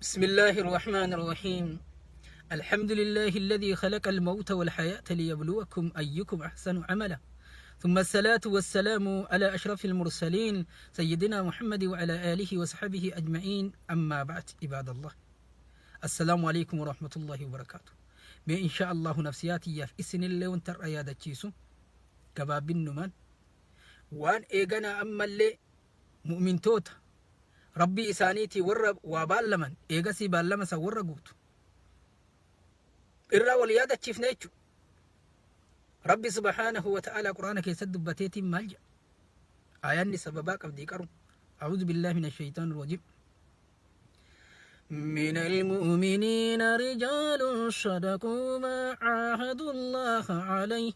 بسم الله الرحمن الرحيم الحمد لله الذي خلق الموت والحياة ليبلوكم أيكم أحسن عملا ثم الصلاة والسلام على أشرف المرسلين سيدنا محمد وعلى آله وصحبه أجمعين أما بعد عباد الله السلام عليكم ورحمة الله وبركاته ما إن شاء الله نفسياتي ياف إسن اللي وانتر أيادة gabaabinnumaan waan eeganaa ammallee mu'mintoota Rabbii isaaniitii warra waa baallaman eegasii baallama san warra guutu irraa wal yaadachiifna jechuudha. Rabbi subhaanahu wa ta'aalaa quraana keessatti dubbateetiin maal jedha? Aayanni sababaa qabdii qaru. A'uudhu billaahi mina shaytaan rajiim. من المؤمنين رجال صدقوا ما عاهدوا الله عليه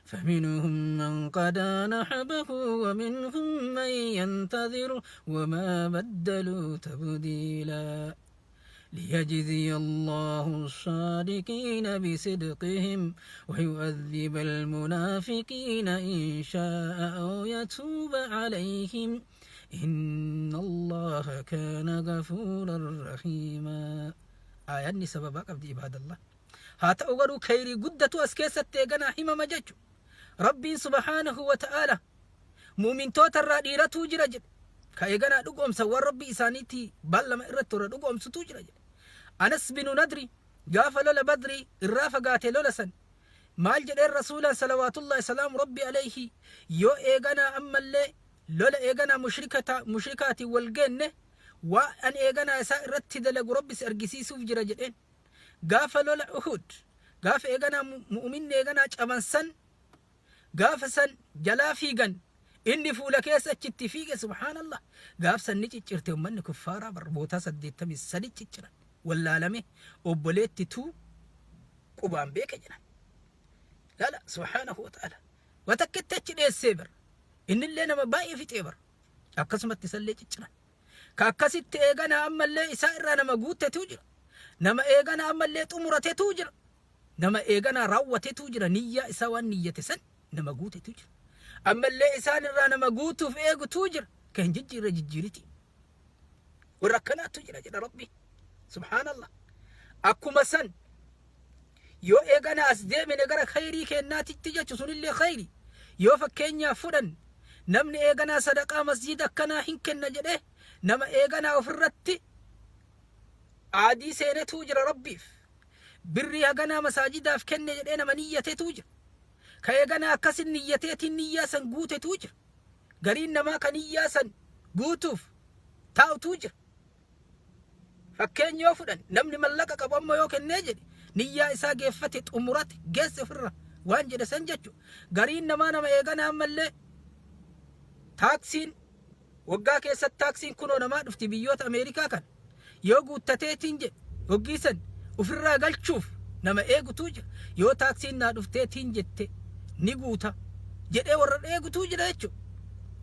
فمنهم من قضى نحبه ومنهم من ينتظر وما بدلوا تبديلا ليجزي الله الصادقين بصدقهم ويؤذب المنافقين إن شاء أو يتوب عليهم إن الله كان غفورا رحيما آياني سببا قبل عباد الله Haa ta'u garuu kheyrii guddatu as keessatti eeganaa himama jechu. Rabbiin subhaanahu wa ta'aala mu'mintoota irraa dhiiratuu jira jedhe. Ka eeganaa dhugoomsan waan Rabbii isaaniitti baallama irratti warra dhugoomsutuu jira jedhe. Anas binu Nadri gaafa lola Badrii irraa fagaate lola san maal jedheen Rasuulaan salawaatullahi salaamu Rabbi alayhi yoo eeganaa ammallee lola eeganaa mushrikaatiin wal geenne waa an eeganaa isaa irratti dalagu Rabbi si argisiisuuf jira jedheen. Gaafa lola Uhud, gaafa eeganaa mu'uminni eeganaa caban san, gaafa san jalaa fiigan, inni fuula keessa achitti fiige subhaanallah. Gaaf san ni ciccirte ummanni kuffaaraa bar bootaa 83 cicciran. Wallaalame obboleetti tuu qubaan beeke jedhan. Lala subhaanahu wa ta'ala. Watakkitti achi dheessee bar. Innillee nama baay'ee fixee bar. Akkasumatti isallee cicciran. Ka akkasitti eeganaa ammallee isaa irraa nama guuttetu jira. Nama eeganaa ammallee xumuratetu jira. Nama eeganaa raawwatetu jira. Niyyaa isaa waan niyyate san nama guutetu jira. Ammallee isaan irraa nama guutuuf eegutu jira. Ka hin jijjiirre jijjiiriti. Warra akkanaatu jira jedha Rabbi. Subhaanallah. Akkuma san yoo eeganaa as deemine gara khayrii keennaatitti jechu sunillee khayri. Yoo fakkeenyaaf fudhanne Namni eeganaa sadaqaa masjiida akkanaa hin kenna jedhee nama eeganaa ofirratti aadii seenetuu jira Rabbiif. Birrii haganaa masaajidaaf kenne jedhee nama niyyatetuu jira. Ka eeganaa akkasin niyyateetiin niyyaa san guutetuu jira. Gariin namaa ka niyyaa san guutuuf taa'utuu jira. Fakkeenya yoo fudhan namni mallaqa qabu amma yoo kennee jedhe niyyaa isaa geeffate xumurate geesse ofirra waan jedhe san jechu. Gariin namaa nama eegana ammallee taaksiin waggaa keessatti taaksiin kunoo namaa dhufti biyyoota Ameerikaa kana yoo guuttateetiin jedhe hoggii san ofirraa galchuuf nama eegutuu jira. Yoo taaksiin naa dhufteetiin jette ni guuta jedhee warra eegutuu jira jechuudha.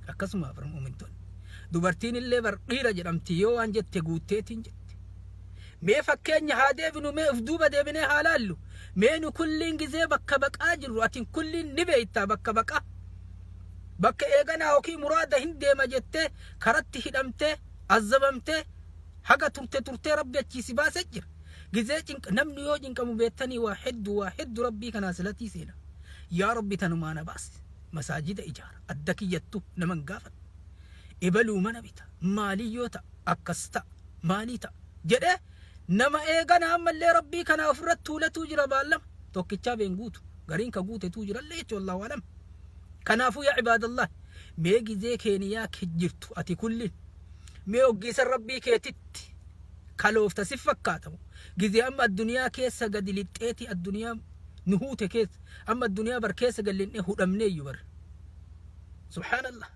Akkasuma bar mu'mintoonni. Dubartiin illee bar dhiira jedhamti yoo waan jette guutteetiin jette. Mee fakkeenya haa deebinu mee of duuba deebinee haa laallu. Mee nu kulliin gizee bakka baqaa jirru atin kulliin ni beektaa bakka baqaa. Bakka eeganaa yookiin muraada hin deema jettee karatti hidhamtee azzabamtee haga turte turtee rabbi achii si baasee jira. Gizee cinqa namni yoo cinqamu beektanii waa hedduu waa hedduu rabbii kanaa silatii seena. Yaa rabbi tanumaa na baasi. Masaajida ijaara. Adda kiyyattu nama hin gaafadhu. Ebaluu mana bita. Maalii yoo ta'a akkas ta'a maalii ta'a jedhee nama eegana ammallee rabbii kanaa ofirratti tuuletuu jira baallama. Tokkichaa been guutu. Gariin ka guutetuu jirallee jechuun Allahu alam. Kanaafuu yaa ibaadallah mee gizee keeniyaa jirtu ati kulliin mee oggiisa rabbii keetitti kaloofta si fakkaatamu gizee amma addunyaa keessa gadi lixxeeti addunyaa nu huute keessa amma addunyaa bar keessa gad lixnee hudhamneeyyu bar subhaanallah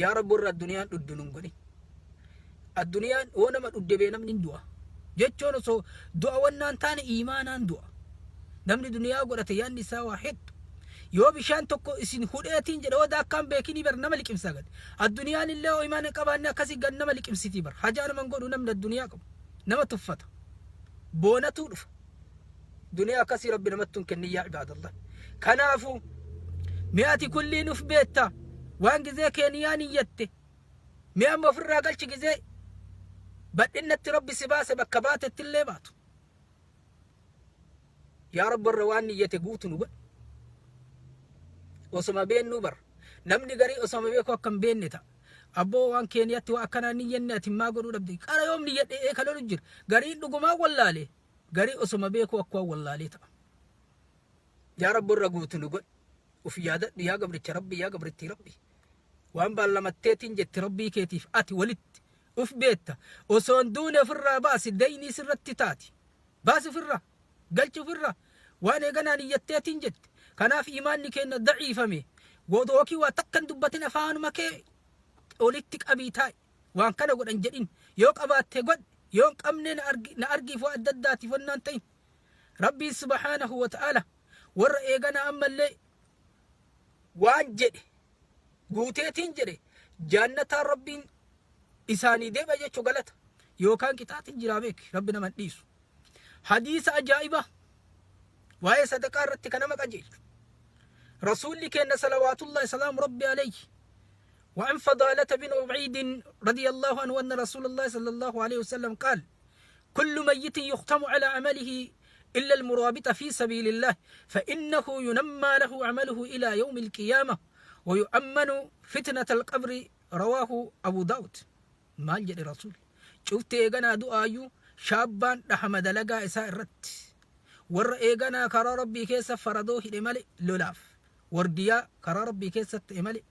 yaa rabbi warra addunyaan dhuddu nun godhin addunyaan yoo nama dhudde bee namni hin du'a jechuun osoo du'a wannaan taane iimaanaan du'a namni duniyaa godhate yaadni isaa waa heddu Yoo bishaan tokko isin hudheetiin jedhe yoo daakkaan beekinii bar nama liqimsaa gad. Addunyaan illee yoo imaana hin qabaanne akkasii gad nama liqimsitii bar. Hajaa nama hin godhu namni addunyaa qabu. Nama tuffata. Boonatuu dhufa. Duniyaa akkasii rabbi namattuu hin kennin yaa ibaadallah. Kanaafuu mee ati kulliin uf beetta waan gizee keeniyaa niyyatte. Mee amma ofirraa galchi gizee Badhinnatti Rabbi si baase bakka baatetti illee baatu. Yaa Rabbi warra waan niyyate guutu nu godhi. Osoma beennuu bar. Namni garii osoma beeku akka hin beenne ta'a. Abboo waan Keeniyatti waa akkanaa niyyanne ati maa godhuu dhabde. Qara yoom niyyadhe ee ka lolu jira. Gariin dhugumaa wallaale. Garii osoma beeku akka waan wallaalee ta'a. Yaa Rabbi warra guutu nu godhi. Uf yaadadhu yaa gabricha Rabbi yaa gabrittii Rabbi. Waan baallamatteetiin jette Rabbii keetiif ati walitti uf beetta. Osoo hin duune ofirraa baasi daynii sirratti taati. Baasi ofirraa. Galchi ofirraa. Waan eeganaa niyyatteetiin jette. Kanaaf imaanni keenna daciifame. Yookiin waa takka hin dubbatin afaanuma kee olitti qabii taa'i. Waan kana godhan jedhin. Yoo qabaatte godhi. Yoo hin qabne na argiif waa adda addaatiif wannaan ta'in. Rabbiin subhaanahu wa ta'aala warra eeganaa ammallee waan jedhe guuteetiin jedhe jaannataan Rabbiin isaanii deeba jechuu galata yookaan qixaaxin jiraa beeki Rabbi nama hin dhiisu. Hadiisa ajaa'ibaa waa'ee sadaqaa irratti kan nama qajeelchu. Rasuulli keenna salawaatullahi salaamu Rabbi alayhi وعن فضالة بن عبيد رضي الله عنه أن رسول الله صلى الله عليه وسلم قال كل ميت يختم على عمله إلا المرابط في سبيل الله فإنه ينمى له عمله إلى يوم القيامة ويؤمن فتنة القبر رواه أبو داود. Maal jedhe Rasuulli? Cufti eeganaa du'aayyuu shaabbaan dhahama dalagaa isaa irratti. Warra eeganaa karaa Rabbii keessa faradoo hidhe male lolaaf wardiyaa karaa Rabbii keessa ta'e male.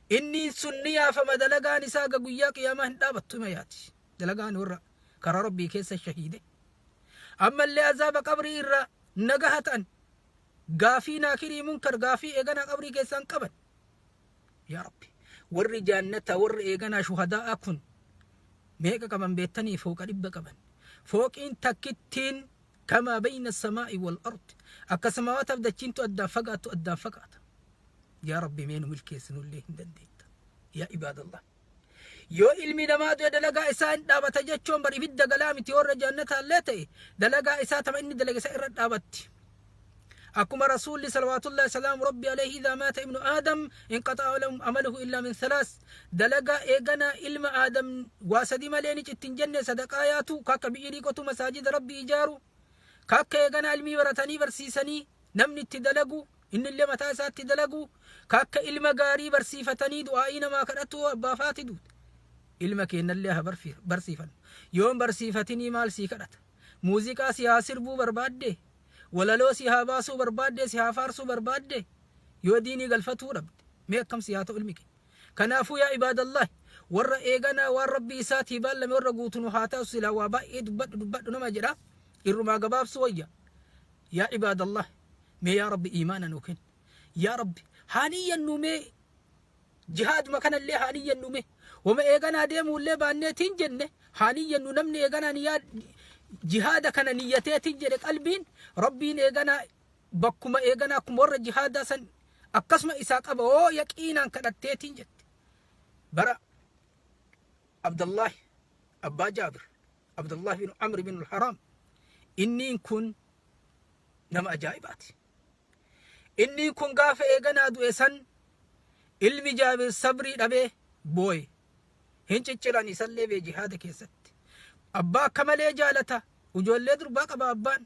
Inniin sun ni yaafama dalagaan isaa ga guyyaa qiyaamaa hin dhaabattu ima yaati. Dalagaan warra karaa Rabbii keessa shahiide. Ammallee azaaba qabrii irraa nagaha ta'an gaafii naakirii munkar gaafii eeganaa qabrii keessaan qaban. Yaa Rabbi warri jaannata warri eeganaa shuhadaa'aa kun meeqa qaban beektanii fooqa 100 qaban. Fooqiin takkittiin kamaa bayna samaa'i wal ardi akka samaawaataaf dachiintu addaan fagaattu addaan fagaata. Yaa Rabbi mee nu milkeessi nullee hin dandeetta. Yaa ibaadallah. Yoo ilmi namaa du'e dalagaa isaa hin dhaabata jechuun bar ibidda galaa miti warra jaannataallee ta'e dalagaa isaa tama inni dalage isa irra dhaabatti. Akkuma Rasuulli salawaatullahi salaamu Rabbi alayhi idhaa maata ibnu Aadam inqaxa'a amaluhu illaa min thalaas dalagaa eeganaa ilma Aadam waa sadi malee ni citti hin jenne sadaqaa yaatu ka akka bi'irii qotu masaajida Rabbi ijaaru ka akka eeganaa ilmii baratanii barsiisanii namni itti dalagu innillee mataa isaatti dalagu ka akka ilma gaarii barsiifatanii du'aa'ii namaa kadhatu abbaa faati duute ilma keennallee haa barsiifannu yoon barsiifatinii maal sii kadhata muuziqaa si haa sirbuu barbaaddee Walaloo si haa baasuu barbaaddee si haa faarsuu barbaaddee yoo diinii galfatuu dhabde mee akkam si haa ta'u ilmi kee. Kanaafuu yaa ibaadallahi warra eeganaa waan Rabbii isaatii baallame warra guutu nu haa taasisu silaa waa baay'ee dubbadhu dubbadhu nama jedha irrumaa gabaabsuu wayya. Yaa ibaadallahi mee yaa Rabbi iimaana nuu kenni. Yaa Rabbi haa niyyannuu mee jihaaduma kanallee haa niyyannu mee wama eeganaa deemuullee baanneetiin jenne haa niyyannu namni eeganaa niyyaa jihaada kana niyyateetiin jedhe qalbiin rabbiin eeganaa bakkuma eeganaa akkuma warra jihaadaa san akkasuma isaa qaba oo yaqiinaan kadhatteetiin jette bara Abdallahi abbaa Jaabir Abdallahi bin Amr bin Haraam inniin kun nama ajaa'ibaati. Inni kun gaafa eeganaa du'e san ilmi Jaabir sabrii dhabee booye. Hin cicciran isallee bee jihaada keessatti. Abbaa akka malee jaalata. Ijoollee durbaa qaba abbaan.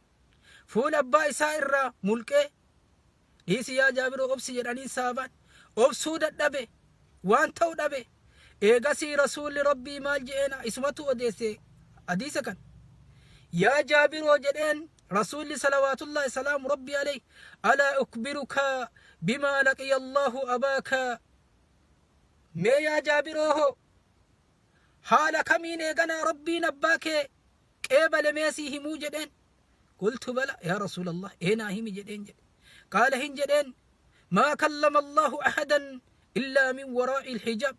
Fuula abbaa isaa irraa mulqee dhiisi yaa Jaabiroo obsi jedhaniin saabaan. Obsuu dadhabe. Waan ta'u dhabe. Eegasii Rasuulli Rabbii maal je'een isumatu odeesse hadiisa kan. Yaa Jaabiroo jedheen Rasuulli salawaatullaahi salaamu Rabbii alayhi alaa ukbiruka bimaa laqiya Allahu abaaka mee yaa Jaabiroo hoo haala kamiin eeganaa Rabbiin abbaa kee qeebale mee sii himuu jedheen qultu bala yaa Rasuulallah ee naa himi jedheen jedhe qaala hin jedheen maa kallama Allahu ahadan illaa min waraa'i alhijaab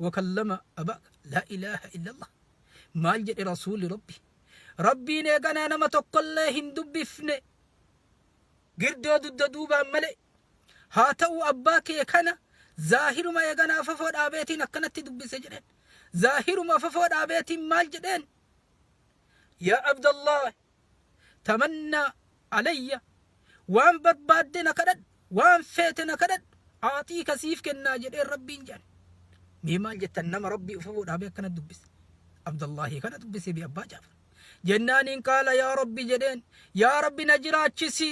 wa kallama abaaka laa ilaaha illallah maal jedhe Rasuulli Rabbi Rabbiin eeganaa nama tokkollee hin dubbifne girdoo dugda duubaan malee haa ta'u abbaa kee kana zaahiruma eeganaa afafoo dhaabeetiin akkanatti dubbise jedheen zaahiruma afafoo dhaabeetiin maal jedheen yaa Abdallah tamannaa alayya waan barbaadde na kadhadhu waan feete na kadhadhu aaxiika siif kennaa jedheen Rabbiin jedhan mee maal jettan nama Rabbii ufafoo dhaabee akkana dubbise. Abdallahi kana dubbisee bi abbaa Jaafar. Jennaaniin qaala yaa Rabbi jedheen, yaa Rabbi na jiraachisi,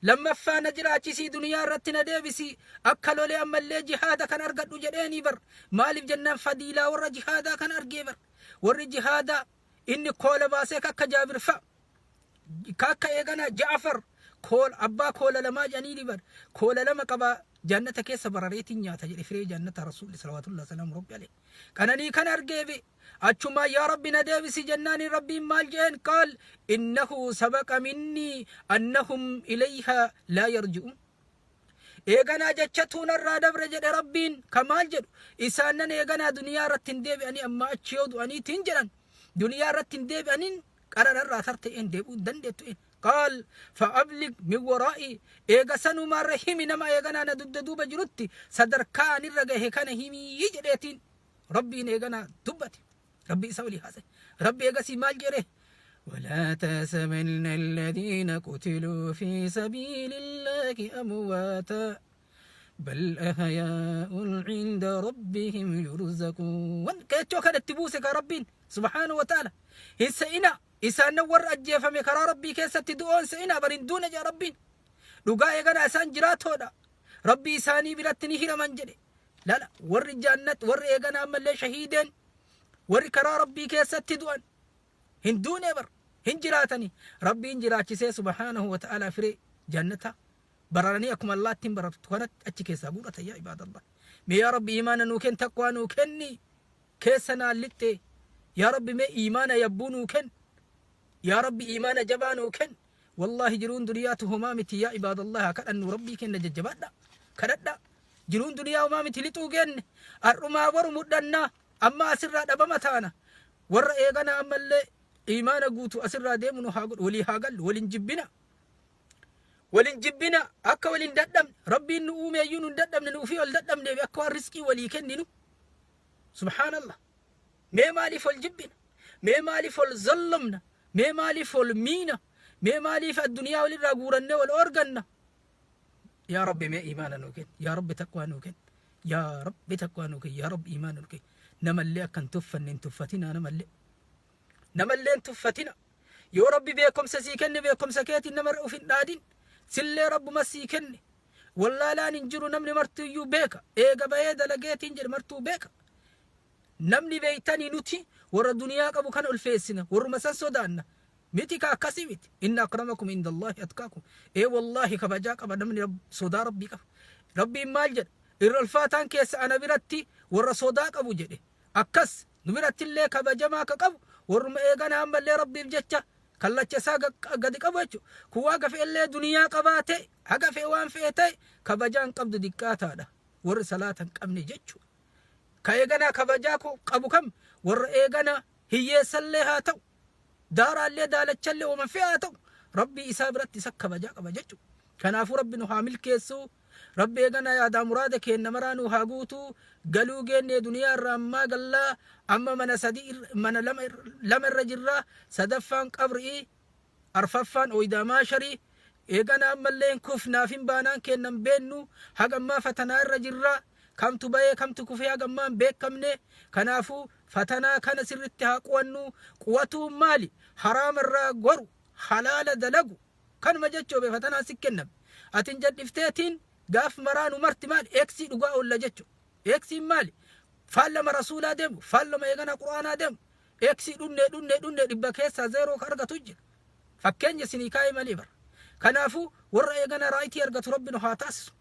lammaffaa na jiraachisii duniyaa irratti na deebisi, akka lolee ammallee jihaada kan argadhu jedheenii bar. Maaliif jennaan fadiilaa warra jihaadaa kan argee bar. Warri jihaadaa inni koola baasee akka Jaabir fa'a, ka akka eegana Ja'afar koola abbaa koola lamaa jedhanii bar, koola lama qaba, jannata keessa barareetiin nyaata jedhe firee jannata Rasuulli salawaatullahi salaamu rabbi alayhi. Qananii kan argee be achumaa yaa Rabbi na deebisi jennaani Rabbiin maal jeen? Qaal innahu sabaqa minnii annahum ilayha laa yarji'uun. Eeganaa jechatuu narraa dabre jedhe Rabbiin, ka maal jedhu? Isaannan eeganaa duniyaa irratti hin deebi'anii, amma achi yoo du'aniitiin jedhan duniyaa irratti hin deebi'aniin qara narraa tarte'een deebi'uu hin dandeettu'een. Qaal fa'ablig min waraa'i, eega sanumaarra himi nama eeganaa na dugda duuba jirutti sadarkaa anirra gahe kana himii jedheetiin Rabbiin eeganaa dubbate. Rabbi isa olii haasa'e. Rabbi eegasii maal jedhe? ولا تحسبن الذين قتلوا في سبيل الله أمواتا بل أحياء عند ربهم يرزقون. كيتشو كانت تبوسك ربين سبحانه وتعالى hin se'ina isaan warra ajjeefame karaa Rabbii keessatti du'oon se'ina bar hin duune jedha Rabbiin. Dhugaa eegana isaan jiraatoodha, Rabbii isaanii biratti ni hiraman jedhe. Lala, warri jaannat, warri eegana ammallee shahiideen, warri karaa Rabbii keessatti du'an hin duune bar, hin jiraatani. Rabbiin jiraachisee subhaanahu wa ta'ala firee jannata bararanii akkuma allaattiin barartu kanatti achi keessaa guurratan. Yaa ibaadallah, mee yaa Rabbi imaana nuu kenni, taqwaa nuu kenni, keessa naan lixxe. Yaa Rabbi, mee imaana yabbuu nuu kenni. Yaa Rabbi, imaana jabaa nuu kenni. Wallaahi jiruun duniyaatu homaa miti. Yaa ibaadallah, haa kadhannu Rabbii kenna, jajjabaadha kadhadha. Jiruun duniyaa homaa miti, lixuu geenne, har'umaa boru mudhannaa, amma asirraa dhabama taana. Warra eeganaa ammallee imaana guutu asirraa deemu nu haa godhu. Walii haa gallu, walin jibbina, walin jibbina, akka walin dadhabne. Rabbiin nu uumeeyyuu nu hin dadhabne, nu ufii ol dadhabneef akka waan risqii walii kenninu. Subhaanallah, mee maaliif ol jibbina? Mee maaliif ol zallamna? Mee maaliif ol miina? Mee maaliif addunyaa walirraa guurannee wal organna? Yaa Rabbi, mee imaana nuu kenni. Yaa Rabbi, taqwaa nuu kenni. Yaa Rabbi, taqwaa nuu kenni. Yaa Rabbi, imaana nuu kenni. Namallee akka hin tuffanne, hin tuffatinaa namallee. Namallee hin tuffatina. Yoo Rabbi beekumsa sii kenne, beekumsa keetiin namarra uf hin dhaadin. Sillee Rabbuma sii kenne. Wallaalaan hin jiru, namni martuyyuu beeka. Eega bahee dalageetiin jedhe martuu beeka. Namni beeytanii nuti warra duniyaa qabu kana ulfeessina. Warruma san sodaanna. Miti ka akkasii miti. Inna akramakum indallahi atqaakum. Ee wallaahi, kabajaa qaba namni sodaa Rabbii qaba. Rabbiin maal jedha? Irra ulfaataan keessa ana biratti warra sodaa qabu jedhe. Akkas nu birattillee kabajamaa ka qabu warruma eegana ammallee Rabbiif jecha kallacha isaa gadi qabu jechuudha. Kun waa gafeellee duniyaa qabaate, haga fe'e waan fe'e ta'e, kabajaan qabdu diqqaataadha. Warri salaata hin qabne jechuudha. Ka eeganaa kabajaa qabu kam? Warra eegana hiyyeessallee haa ta'u, daaraallee daalachallee wama fe'e haa ta'u, Rabbii isaa biratti isa kabajaa qaba jechuudha. Kanaafuu Rabbi nu haa milkeessu. Rabbi eegana yaadaa muraada keenna maraa nu haa guutu. Galuu geenne duniyaa irraa, ammaa gallaa, amma mana sadi, mana lama irra jirra. Sadaffaan qabri'i, arfaffaan ooydaa maasharii. Eegana ammallee hin kufnaaf hin baanaan keennan beennu. Haga ammaa fatanaa irra jirra. Kamtu bahee kamtu kufee haga ammaa hin beekamne. Kanaafuu fatanaa kana sirritti haa qu'annu. Qu'atuun maali? Haraama irraa goru, halaala dalagu. Kanuma jechuu be fatanaan si kenname. Atin jadhifteetiin gaaf maraa nu marti maali? Eeksii dhugaa oolla jechu. Eeksiin maali? Faallama rasuulaa deemu, faallama eeganaa qur'aanaa deemu. Eeksii dhunnee dhunnee dhunnee 100 keessaa 0 ka argatu jira. Fakkeenya isinii kaa'ee malee bara. Kanaafuu warra eeganaa raayitii argatu Rabbi nu haa taasisu.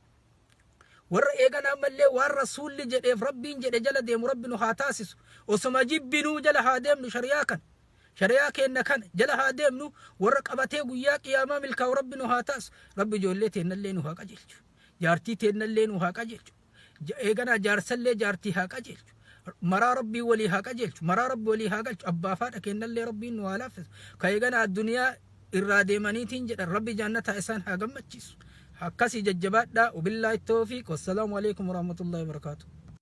Warra eeganaa ammallee waan rasuulli jedheef Rabbiin jedhe jala deemu Rabbi nu haa taasisu. Osoma jibbinuu jala haa deemnu shari'aa kana. Shari'aa keenna kana jala haa deemnu. Warra qabatee guyyaa qiyaamaa milkaa'u Rabbi nu haa taasisu. Rabbi ijoollee teennallee nu haa qajeelchu. Jaartii teennallee nu haa qajeelchu. Eeganaa jaarsallee jaartii haa qajeelchu. Maraa Rabbii walii haa qajeelchu. Maraa Rabbi walii haa galchu. Abbaa fi haadha keennallee Rabbiin nu haa laaffisu. Ka eeganaa addunyaa irraa deemaniitiin jedhan Rabbi jaannataa isaan haa gammachiisu. Akkasii jajjabaadhaa. Wabillaahi tawfiiq. Wassalaamu alaikum warahmatullahi wabarakaatuh.